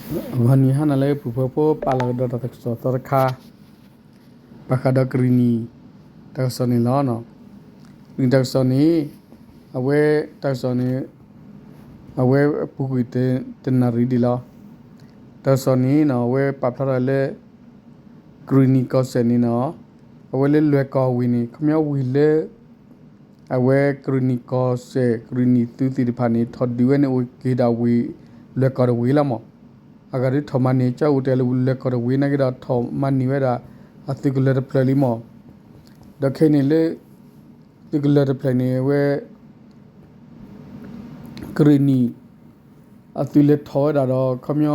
ဂီၤနံၤဟါနၤလၢ ပုၢ်ဖိဖိ ပာ်လီၤကဒီးတၢ်ကစီၣ်သီတခါ ဘၣ်ဃးဒီးကရံၣ်နံၣ်တၢ်ကစီၣ်န့ၣ်လီၤ. ကရံၣ်နံၣ်တၢ်ကစီၣ်န့ၣ် အဝဲတၢ်ကစီၣ်န့ၣ် အဝဲပူၤကွံာ်တနၣ်ရံၣ်ဒံးလီၤ. တၢ်ကစီၣ်န့ၣ်နီၤ အဝဲပာ်ဖျါထီၣ်လၢ ကရံၣ်နံၣ်ကီၢ်စဲၣ်န့ၣ်နီၤ အဝဲလၢလွဲၢ်ကီၢ်ဝ့ၢ်န့ၣ် ခီပညီဝ့ၢ်လၢ အဝဲကရံၣ်နံၣ်ကီၢ်စဲၣ် ကရံၣ်နံၣ်သုးသ့ၣ်တဖၣ်န့ၣ် ထီၣ်ဒုးဝဲန့ၣ်အိၣ်က့ၤဒၣ်ဝ့ၢ် လွဲၢ်ကီၢ်တဝ့ၢ်လီၤမး. အဂၤဒုးထီၣ်မၤန့ၢ်ကၠီအိၣ်တဲလၢလွဲၢ်ကီၢ်တဝ့ၢ်နာ်က့ဒီး ထီၣ်မၤန့ၢ်ဝဲဒၣ် အသုးကလၢၤတဖျၢၣ်လံမး. ဒီးခဲအံၤန့ၣ်လၢ သုးကလၢၤတဖျၢၣ်န့ၣ် အဝဲ ကရံၣ်နံၣ် အသုးလဲၤထီၣ်ဝဲဒၣ်ဒီး ခီပညီ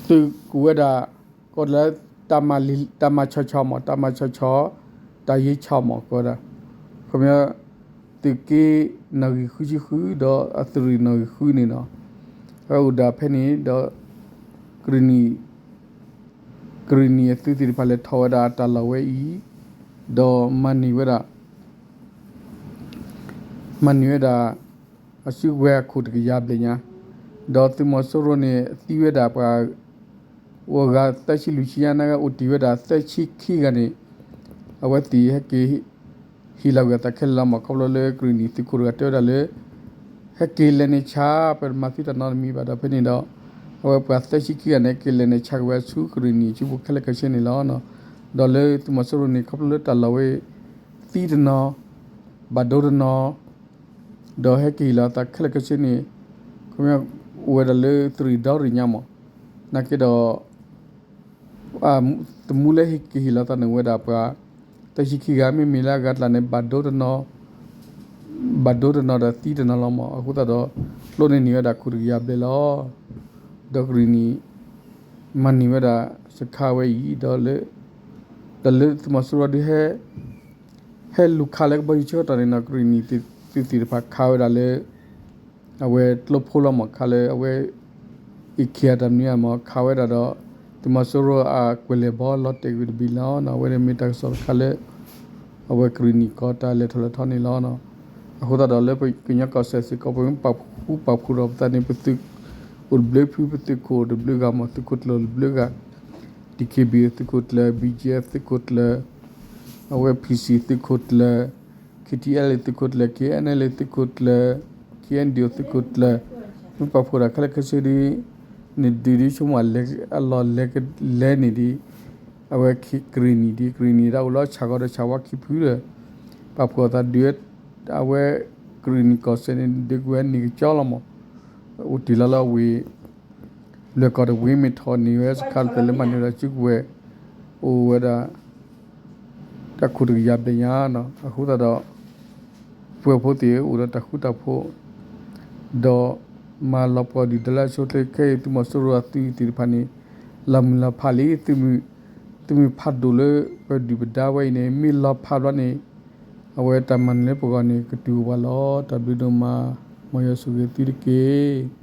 သုးကူၣ်ဝဲဒၣ် ကိးလၢ တၢ်မၤဆီၣ်ဆီၣ်မး တၢ်မၤဆီၣ်ဆီၣ် တၢ်ယ့ဆီၣ်မး ကိးဝဲဒၣ် ခီပညီ သုးက့နီၣ်ဂံၢ်ဃုဆံဃု ဒီးအသုးရ့ၣ်နီၣ်ဂံၢ်ဃုန့ၣ်နီၤ အဝဲအိၣ်ဒၣ်ဖဲန့ၣ်ဒီး ကရံၣ်နံၣ် ကရံၣ်နံၣ်အသုးသ့ၣ်တဖၣ်လဲၤထီၣ်ဝဲဒၣ်အတၢ်လီၢ်ဝဲအံၤ ဒီးမၤန့ၢ်ဝဲဒၣ် မၤန့ၢ်ဝဲဒၣ် အစုကဝဲၤအခိၣ်တကယၤဘျဲၣ်ညါ, ဒီးသုးမီၤစိရိၤန့ၣ် သံဝဲဒၣ်ပှၤ အိၣ်အဂၤသၢဆံလွံၢ်ဆံညါ နာ်က့အိၣ်တ့ၢ်ဝဲဒၣ်သၢဆံခံဂၤန့ၣ် အဝဲသ့ၣ်ဟဲက့ၤ ဟ့ၣ်လီၤကွံာ်အသးခဲလၢာ်လီၤမး. ခီဖျိလၢကရံၣ်နံၣ်သုးခိၣ်တဂၤတဲဝဲဒၣ်လၢ ဟဲက့ၤလဲၤန့ၣ်ဆါ ပတမၤသုတၢ်နီတမံၤဘၣ်ဒီး ဖဲန့ၣ်ဒီး အဝဲပှၤသၢဆံခံဂၤန့ၣ် က့ၤလဲၤန့ၣ်ဆါက့ၤဝဲဆူကရံၣ်နံၣ်အစုပူၤခဲလၢာ်ခဲဆ့န့ၣ်လီၤ. ဒီးလၢသုးမီၤစိရိၤန့ၣ် ခီဖျိလၢတၢ်လီၢ်ဝဲ သံတနီၤ ဘၣ်ဒိတနီၤ ဒီးဟဲက့ၤဟ့ၣ်လီၤအသးခဲလၢာ်ခဲဆ့န့ၣ် ခီပညီ အိၣ်ဝဲဒၣ်လၢသုးရ့ၣ်ဒီရ့ၣ်ညါမး. နာ်က့ဒီး သမူလၢဟဲက့ၤဟ့ၣ်လီၤသးန့ၣ် အိၣ်ဝဲဒၣ်ပှၤ သၢဆံခံဂၤ မ့မ့ၢ်လၢအဂၤတလၢ်န့ၣ် ဘၣ်ဒိတနီၤ ဘၣ်ဒိတနီၤဒီးသံတနီၤလီၤမး. အဃိသတးဒီး ကျိန့ၣ်န့ၢ်ဝဲဒၣ်ခိၣ်တကယၤဘျဲၣ်လီၤ. ဒီးကရံၣ်နံၣ် မၤန့ၢ်ဝဲဒၣ်စခါဝဲအံၤ ဒီးလၢ ဒီးလၢသုးမီၤစိရိၤဒုး ဟဲလူၤခးလၢကဘီယူၤဆၢကတီၢ်န့ၣ်နီၤ ကရံၣ်နံၣ်သုးသ့ၣ်တဖၣ်ခးဝဲဒၣ်လၢ အဝဲကျိဖိလီၤမး ခးလၢအဝဲ အ့ၣ်ခံဂၤတၢ်မနုၤမး ခးဝဲဒၣ်ဒီး သုးမီၤစိရိၤအကွဲၤလဲၢ်ဘီလီၤတဲာ်ကွံာ်တဘ့ၣ်လီၤ. အဝဲန့ၣ်မ့ၢ်တၢ်ကစီၣ်တခါလၢ အဝဲကရံၣ်နံၣ်ကီၢ်တၢ်လဲၤထီၣ်လဲၤထီန့ၣ်လီၤ. အဃိသတးဒီးလၢပကညီကီၢ်စဲၣ်စ့ၢ်ကီး ပမ့ၢ်ပာ်ဃူပာ်ဖိးဒီးပသးန့ၣ် ပသုးအိၣ်တဘျုးဖု ပသုးခိၣ်အိၣ်တဘျုးဂၤမး သုးခိၣ်ကျၢၢ်အိၣ်တဘျုးဂၤ DKBA သုးခိၣ်ကျၢၢ် BGF သုးခိၣ်ကျၢၢ် အဝဲ PC သုးခိၣ်ကျၢၢ် KTLA သုးခိၣ်ကျၢၢ် KNLA သုးခိၣ်ကျၢၢ် KNDO သုးခိၣ်ကျၢၢ် မ့ၢ်ပာ်ဖှိၣ်ဒၣ်ခဲလၢာ်ခဲဆ့ဒ် နဒုးဒ်ဆိကမိၣ်အလီၢ်လဲၤကလဲန့ၣ်ဒ် အဝဲကရံၣ်နံၣ်ဒ် ကရံၣ်နံၣ်ဒၣ်အိၣ်လၢဆၣ်ဂီၤဒီးဆၣ်ဝါခံဖုဒီး ပာ်ဖှိၣ်အသးဒုး အဝဲကရံၣ်နံၣ်ကီၢ်စဲၣ်န့ၣ် ဒုးကဝဲန့ၣ်ကကၠီလီၤမး အိၣ်တ့ၢ်လီၤလၢအဝ့ၢ် လွဲၢ်ကီၢ်တဝ့ၢ်မ့ၢ်ထီၣ်န့ၢ်ဝဲစခါတဖျၢၣ်လၢမၤန့ၢ်ဝဲဒၣ်စုကဝဲၤ အိၣ်ဝဲဒၣ် တၢ်ခိၣ်တကယၤဘျဲၣ်ညါနီၤ. အဃိသတးဒီး ပှၤဖိသ့ၣ်အိၣ်ဒီးတၢ်ဃူတၢ်ဖိး ဒီးမၤလီၤပှီၢ်ဒုၣ်ဒါလၢအဆိအချ့ ခဲအံၤသုးမီၤစိရိၤအသုးသ့ၣ်တဖၣ်န့ၣ် လီၤမုၢ်လီၤဖးလံ သုးမုၢ်ဖးဒိၣ်လၢပဒုၣ်ပဒါဝဲအံၤန့ၣ် မ့ၢ်လီၤဖးဘျီန့ၣ် အဝဲတၢ်မၤနၢၤလၢပဂီၢ်န့ၣ် ကတုၤအိၣ်ပှၤလီၤ. တၢ်ဘျုးဒိၣ်မး မ်ယွၤဆိၣ်ဂ့ၤသုတက့ၢ်.